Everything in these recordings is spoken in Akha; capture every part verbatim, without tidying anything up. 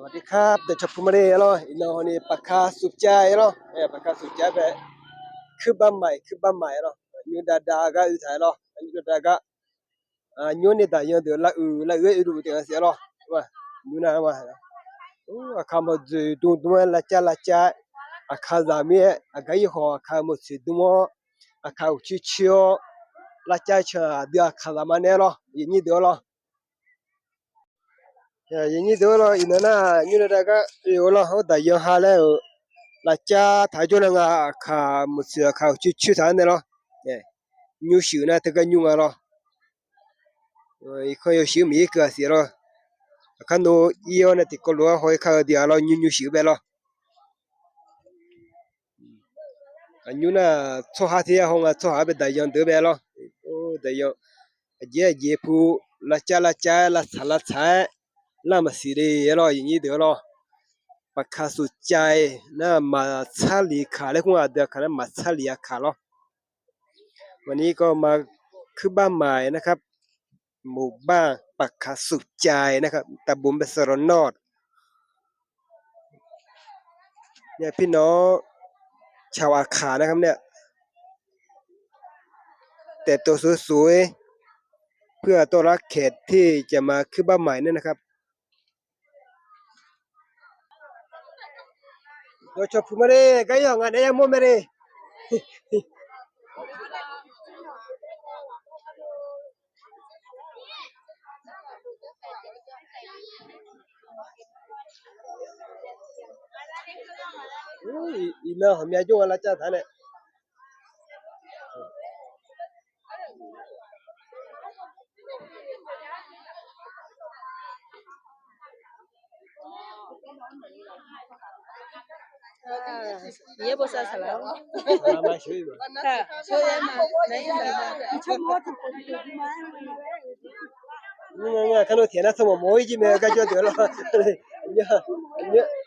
สวัสดีครับ deuq cawq pu ma le-aer lawr. Iqnan hawni ปากกาดสุกใจ aer lawr. ปากกาดสุกใจ bae, kuirbar maiq, kuirbar maiq aer lawr. Nymr dav dav gar oe taq-aer lawr. Nymr dav dav gar nymr ni daqyan deuq lavuiq lavuiq-aer oeluf taef-a siq-aer lawr. Nymr nar ma, aqkaq mawqdzoeq dmdm-aer lavcav lavcav-aer, aqkaq zaq mir-aer aqgar ir khawf aqkaq mawqtsoeq dmr-awr, aqkaq uqcoer coer-awr, lavcav can aqdui aqkaq zaq ma nae-aer lawr, aqyuif nyir deuq-awr lawr. Aqyuif nyir deuq-awr lawr, iqnan nar nymr dav dav gar oe-awr lawr, hawr daqyan ha laer-euq lavcav taq-aer jawr nar nga, aqkaq mawqtsoeq aqkaq uqcoer coer taq-aer nae lawr. Nymr shuif nar teugar nymr nga lawr. Irkanr yawshuif-eu Miqyaer keuv-aq siq lawr. Aqkar nov ir-awr nae tiqkawv lof-aer haw-ir kar-eu deuq-aq lawr, nymr nymr shuif-eu bae lawr. Aqnymr nar tsawrhaq ter-aer haw nga, tsawrhaq-anr bae daqyan deuq bae lawr. Daqyan, aqjeq aqjeq pu lavcav lavcav-aer lavtsaq lavtsaq-aer lar maqsiq le-aer lawr, aqyuif nyir deuq-awr lawr. ปากกาดสุกใจ nar maqtsar lif kaq laer kur nga, aqdui aqkaq nar maqtsar lif aqkaq lawr. วันนี้ก็มา kuirbar maiq นะครับ หมู่บ้าน ปากกาดสุกใจ นะครับ ตำบลแม่สลอด เนี่ยพี่น้อง ชาวอาข่านะครับเนี่ย แต่งตัวสวยๆ เพื่อต้อนรับแขกที่จะมาขึ้นบ้านใหม่นั่นนะครับ Yawcawq puq ma le, gar ir-awq, ngaq naeq yamawr mae le. Iqnan hawqmya jawr nga lavcav taq nae. Ngar kar nov tiq nar tsawrmawq mawq-ir jir mae, garjawr deuq lawr.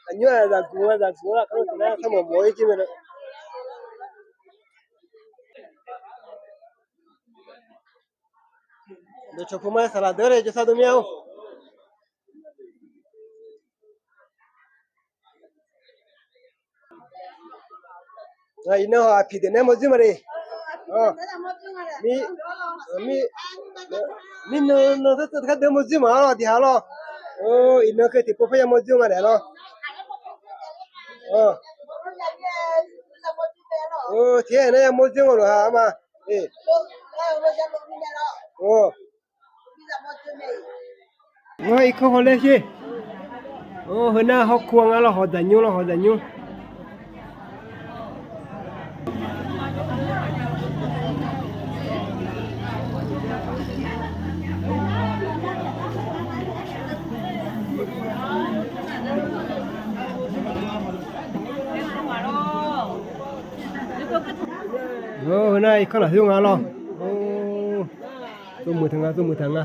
Aqnymr-aq zaqguq-a zaqguq-a kar nov tiq nar tsawrmawq mawq-ir jir mae lawr. Dawqcawq pu ma-aer saqlaq deuq-aer le jawrsar dov mir-a-or. Iqnan-aq aqpiq deuq nae mawrdzoer ma le. Mirnan nan teu teu kar deuq mawrdzoer ma-a lawr, diqha lawr. Iqnan keuv tiqpov parya mawrdzoer nga naeq lawr. Tiq aer nar ya mawrdzoer nga lof-a ma. Ngar irkanr hawler sher. Heunar hawkur-a nga lawr, hawq dzaqnymr lawr, hawq dzaqnymr. Heunar irkanr lafkhoer nga lawr. Tsov muiq taq nga, tsov muiq taq nga.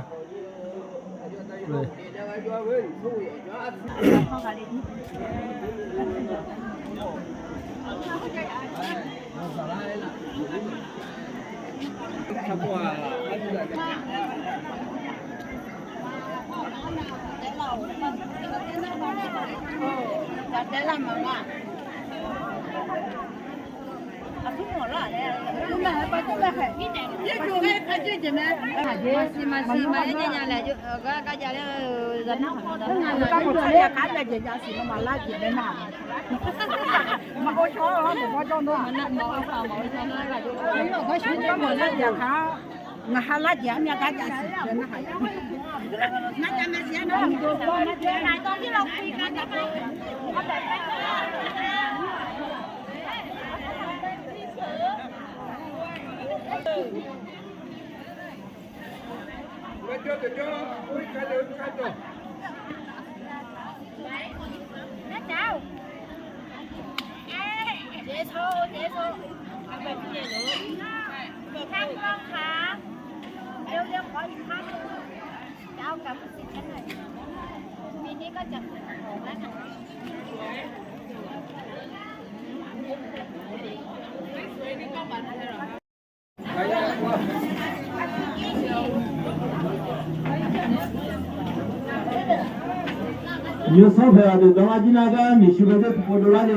Ngaq ha lar jeq-a myav gar jav siq. Nymrsanr paeq aqdui dawrlar jir nar gar maeqshi bae dawr tiqpov dovlar le.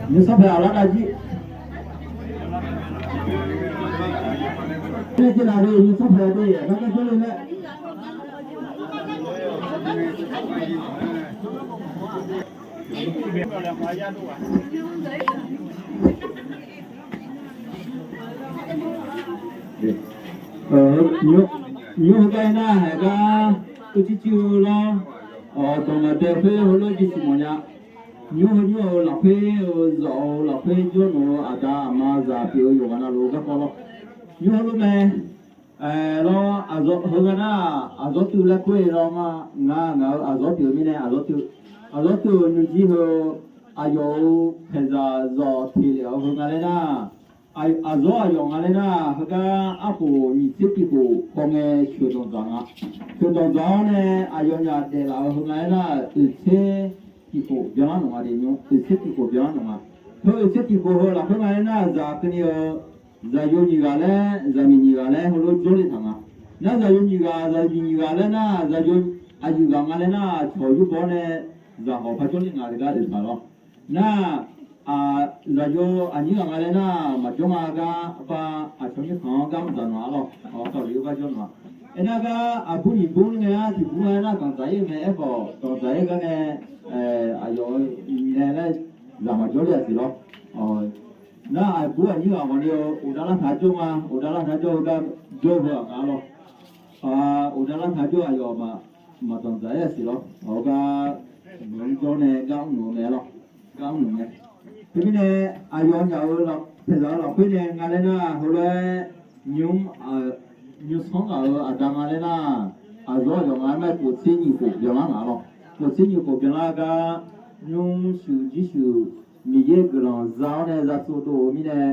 Nymrsanr paeq aqlar dav jir. Nymrsanr paeq aqdui aqgar jawrle laer. Nymr heugar aer nar, haeq gar uicuiv cuiv-eu lawr, awq dawq maqdae khoer heulof-aer bisiq mawfnya. Nymr heu nymr-euq lafkhoer-eu zawf-euq lafkhoer jawrluf-eu aqda aqma zaq pyeuf-eu yawqghaq navluf-eu garkawv lawr. Nymr heulof mae. Aerlawr, aqzawr heunga nar, aqzawr tuiv laer kur-eu lawr nga. Ngar ngaq-euq aqzawr pyeuf-eu mirnae aqzawr tuiv, aqzawr tuiv-euq nuijir heu aqyawf-euq paeqzaq zawq teq lef-awr heunga laer nar, aqzawr aqyawf nga laer nar, heugar arkhof nyiq tser tiq khof kawv ngae sheuq danq dzaq nga. Sheuq danq dzaq-awr nae aqyawfnyaf daeflaf-euq heunga laer nar, oeq tser tiq khof byanlar noeq nga de nymr, oeq tser tiq khof byanlar noeq nga. Heu oeq tser tiq khof heu lafkhoer nga laer nar, zaq keuvni-eu zaqyo nyiq ghaq laer zaqmiq nyiq ghaq laer heulof jawrle taq nga. Nar zaqyo nyiq ghaq zaqmiq nyiq ghaq laer nar, zaqyo aqyuif ghaq nga laer nar, cawq yurbaw nae zaqhawq par jawrle nga de gar oeq taq lawr. Nar, zaqyo aqnyir ghaq nga laer nar, maqjawr nga gar bar aqcawq mirkhanq-anr gar mr dzaq noeq-a lawr. Awq, kawq lef-eu gar jawr noeq-a. Aernar gar aqbur nyiq bur ngae-ar tiq bur nga laer nar, danqdzaq-ir-eu mae. Aerkhawf danqdzaq-ir gar nae aqyawf-eu nae laer zaq maqjawr le-a siq lawr. Nar aqbur aqnyir ghaq ghawqni-eu uqdav lar taq jawr nga, uqdav lar taq jawr-eu gar jawr-eu heu-aq nga lawr. Uqdav lar taq jawr aqyawf maq danqdzaq-ir-a siq lawr. Awq, gar mq-anr jawr nae gar mr noeq-eu mae lawr. Gar mr noeq mae. Teumirnae aqyawfnyaf-euq paeqzaq-euq lafkhoer nae nga laer nar, heulof-aer nymr, nymrsanr ghaq-euq aqda nga laer nar, aqzawr aqyawf nga laer nar, kof tser nyiq khof byanlar ngaq lawr. Kof tser nyiq khof byanlar gar, nymr shuif jir shuif Miqyaer guiqlanq za-awr nae za tsov dov-euq mirnae,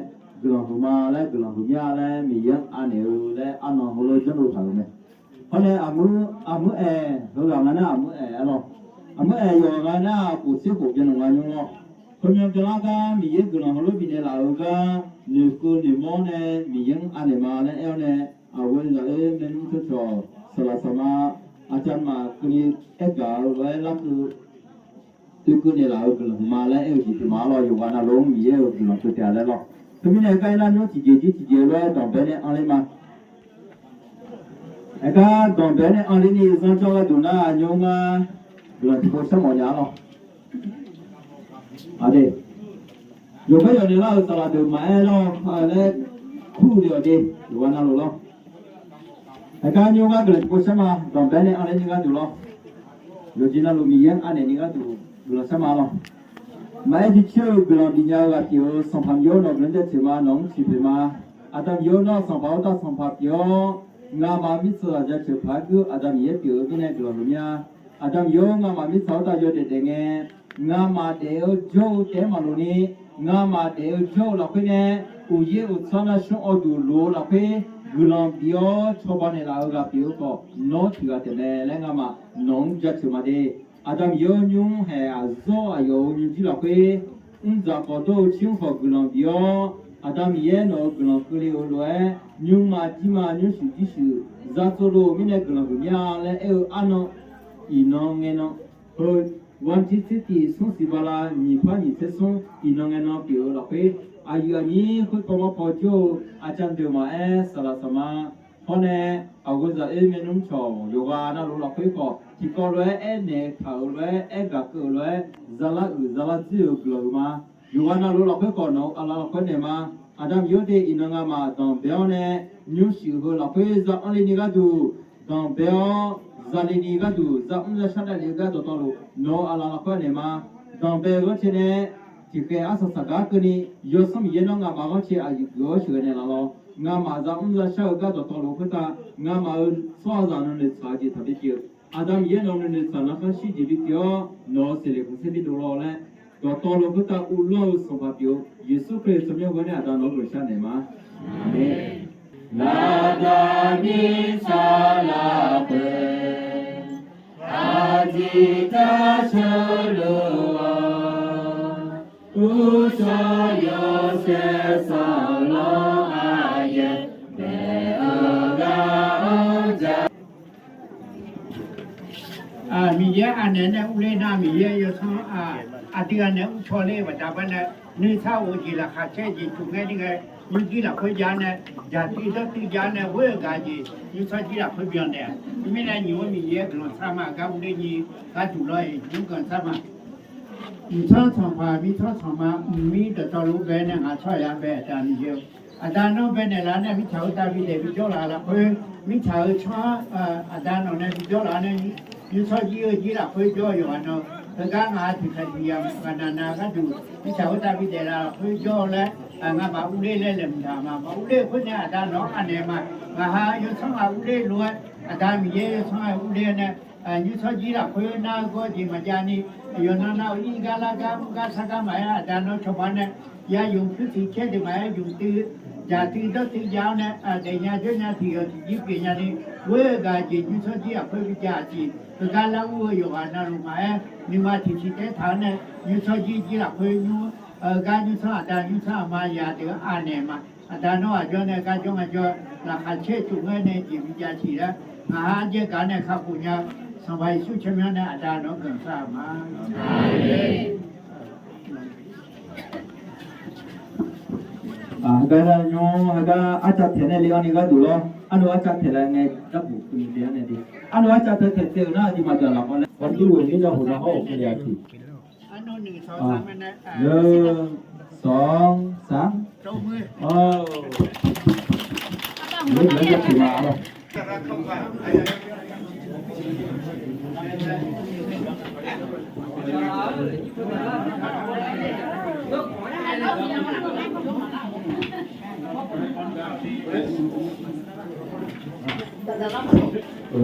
guiqlanq huiqma laer guiqlanq huiqmya laer Miqyaer-anr anaeq-eu laer arnan heulof janrdov taq-euq mae. Hawr nae aqmuir, aqmuir aeq heughaq nga nar aqmuir aeq-aer lawr. Aqmuir aeq yawqghaq nga nar kof tser khof byanlar nga nymr lawr. Heumyan byanlar gar Miqyaer guiqlanq heulof bifnaeq laf-euq gar, noeqkeuv noeqmawr nae Miqyaer-anr anaeq ma laer aer-awr nae, aqghoe zaq-oer maernmr tsawrcawq saqlaq saqma aqcavmaf keuvni aergaq-eu lof-aer larkeuv oekeuv naeqlaf-euq guiqlanq huiqma laer aer-eu jeq pyeufma-ar lawr. Yawqghaq navluf-anr Miqyaer-euq guiqlanq keuv taef-a laer lawr. Teumirnae gar aernar, nymr tiqjeq jir tiqjeq lof-aer danqbae nae anr ler ma. Aergar danqbae nae anr ler ni zanrjanr gharduq nar, nymr ngar guiqlanq tiqpov sharmawf nya-ar lawr. Aqde, yawqgar yawqnaeq lar-euq saqlaq deuq maqaer lar-awq laer kur le-awq de, yawqghaq navluf lawr. Aergar nymr ngar guiqlanq tiqpov sharma, danqbae nae anr ler ni gharduq lawr. Yawqjeq navluf Miqyaer-anr anaeq ni gharduq guiqlanq sharma lawr. Maqaer jircoer-eu guiqlanq bifnya-eu ghaq pyeuf-eu Sanqpaq Miqyaer-or, nawq-eu guiqlanq jaceuq ma, nawq-anr ciqpoeq ma. Aqda Miqyaer-or, nawr-aq Sanqpaq-or, tar Sanqpaq pyeuf-awr, ngamaf mirtsaq zaq jaceuq paq-aer geur Aqda Miqyaer pyeuf-eu mirnae guiqlanq huiqmya. Aqda Miqyaer-or, ngamaf mirtsaq-anr tav yawdaef daef ngae, ngamaf daef-eu jawr-eu taef-aer maqloq ni, ngamaf daef-eu jawr-eu lafkhoer nae, uqyaer uqtsar nar shmr awv duq loq-eu lafkhoer guiqlanq bif-awr cawba naeqlaf-eu ghaq pyeuf-eu khawf, nawr tiq ghaq taef mae laer ngamaf nawq-anr jaceuq ma de. Aqda Miqyaer-or, nymr haeq aqzawr aqyawf-euq nymrjir lafkhoer mrdzaq khawf dawr-eu cirmr khawf guiqlanq bif-awr, Aqda Miqyaer nawq-euq guiqlanq keuvle-eu lof-aer, nymrma jirma nymrshuif jirshuif za tsov lov-euq mirnae guiqlanq huiqmya laer aer-eu arnan, iqnan ngaenan, heu, ghawqjir tser tiq smr siq bala nyiq par nyiq tser smr iqnan ngaenan pyeuf-eu lafkhoer, aqyuif aqnyir khoerpaw marpaw jawr-eu aqcawq deuq maqaer, saqlaq saqma hawr nae, aqghoe zaq-oer maernmr cawq yawqghaq navluf lafkhoer khawf, tiqkawv lof-aer aernaeq taq-euq lof-aer, aergaq keuv-euq lof-aer, zalar uiq zalar dzoer-euq guiqlanq huiqma. Yawqghaq navluf lafkhoer khawf, nawq-euq aqlaf lafkhoer naeq ma. Aqda Miqyaer-or de, iqnan ngamaf danqbae-awr nae, nymrshuif heu lafkhoer za anr le ni gharduq, danqbae-awr zale ni gharduq, za mr za shar davlef-eu gar dawqtawvluf nawq-euq aqlaf lafkhoer naeq ma. Danqbae-eu ghanrcae nae tiqkhaeq arsaq saqgar keuvni, Yawsanr Miqyaer nawr ngamaf ghanrcae aqyuif geuf-awr sheuqghae naeqlaf lawr. Ngamaf za mr za shar-eu gar dawqtawvluf khoertav, ngamaf-euq tsawrhaqzaq nuinoeq tsaq-eu jeq taqbi pyeuf. Aqda Miqyaer nawq-eu nuinoeq tsaq narkhanr shir jeq bi pyeuf-awr, nawq-euq seqleq khanqsaer bi dovlawr laer, dawqtawvluf khoertav uvlanr-eu Sanqpaq pyeuf-eu Yeqsur Kali tsawrmyanr ghoer nae Aqda nawq-anr guiqlanq shar naeq ma. Aqmeq. Aqda mirtsaq lafkhoer aqjeq tar sheuqluf-awr Aqnaeq nae urler nar Miqyaer yawsanr aqdui ghaq nae uvcaw ler-eu baqda bar nae, nuisar of-eu jeq laqkhaq caer-eu jeq tmq ngae ni ghae, nymrjir lafkhoer jav-awr nae, jaqtuiv dawrtuiv jav-awr nae ghoer-eu gaq jeq nymrsanr jir lafkhoer byan naeq-a. Teumirnae nyiq-awr Miqyaer guiqlanq sar ma. Gar urler nyi gharduq lawr-iq nymr guiqlanq sar ma. Mqtsanr tsanqpaq mirtsanr tsanqma mqmir dawqtawvluf bae nae ngaq tsawrhaq ya bae Aqda Miqyaer-eu, Aqda nawr bae naeqlaf nae mirtsaq-euq tav bidaef bijawr laf lafkhoer, mirtsaq-euq tsanr-anr Aqda nawq nae bijawr laf-awr nae, nymrsanr jir-eu jir lafkhoer jawr-eu yawqghaq nan, heugar ngaq-a tiqkaq tiq yamq ghaqnaq nav gharduq mirtsaq-euq tav bidaef laf lafkhoer jawr-eu laer, ngamaf urler laer laeqhmq taq ma. Maqurler-eu khoer nae Aqda nawq-anr anaeq ma. Ngaq ha yawsanr ghaq urler lof-aer, Aqda Miqyaer yawsanr ghaq urler-awr nae, nymrsanr jir lafkhoer nar-eu gawr jeq maqjav ni, aqyawf nan nav-euq ir gar lar gar mr gar sar gar maqaer, Aqda nawr cawba nae, ya yumq puirtiq caer deuq maqaer, yumq tuiv jaqtuiv dawrtuiv jav-awr nae, daefnya jawrnya tiq yawq tiqjir pyeufnya ni, ghoer-eu gaq jeq nymrsanr jir lafkhoer bijav-aq jeq, heugar lar ur-eu yawqghaq navluf maqaer, nuima tiqsiq taer taq-awr nae, nymrsanr jir jir lafkhoer nymr, gar nymrsanr Aqda nymrsanr aqma yadeuq-anr anaeq ma. Aqda nawr aqjawr nae gar jawr nga jawr, laqkhaq caer tmq ngaer nae jeq bijav tiq lar, ngaq ha arjaer gaq nae kakhof nya-eu Sanqpaq Yeqsur tsawrmyanr nae Aqda nawq-anr guiqlanq sar-eu ma. Heugar lar nymr heugar arcav taeq nae le-awr ni gharduq lawr, arnav arcav taeq laer ngae, darbuq kuni de-awr nae de. Arnav arcav taeq taeq taeq-euq nar aqduimaf deuq lafkhoer laer ghawqdui ghoeq mir yawhuq nan hawr-euq keuvle-a tiq. Yawsanr sanr.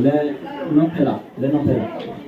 Laer nanr paeq laf, laer nanr paeq laf.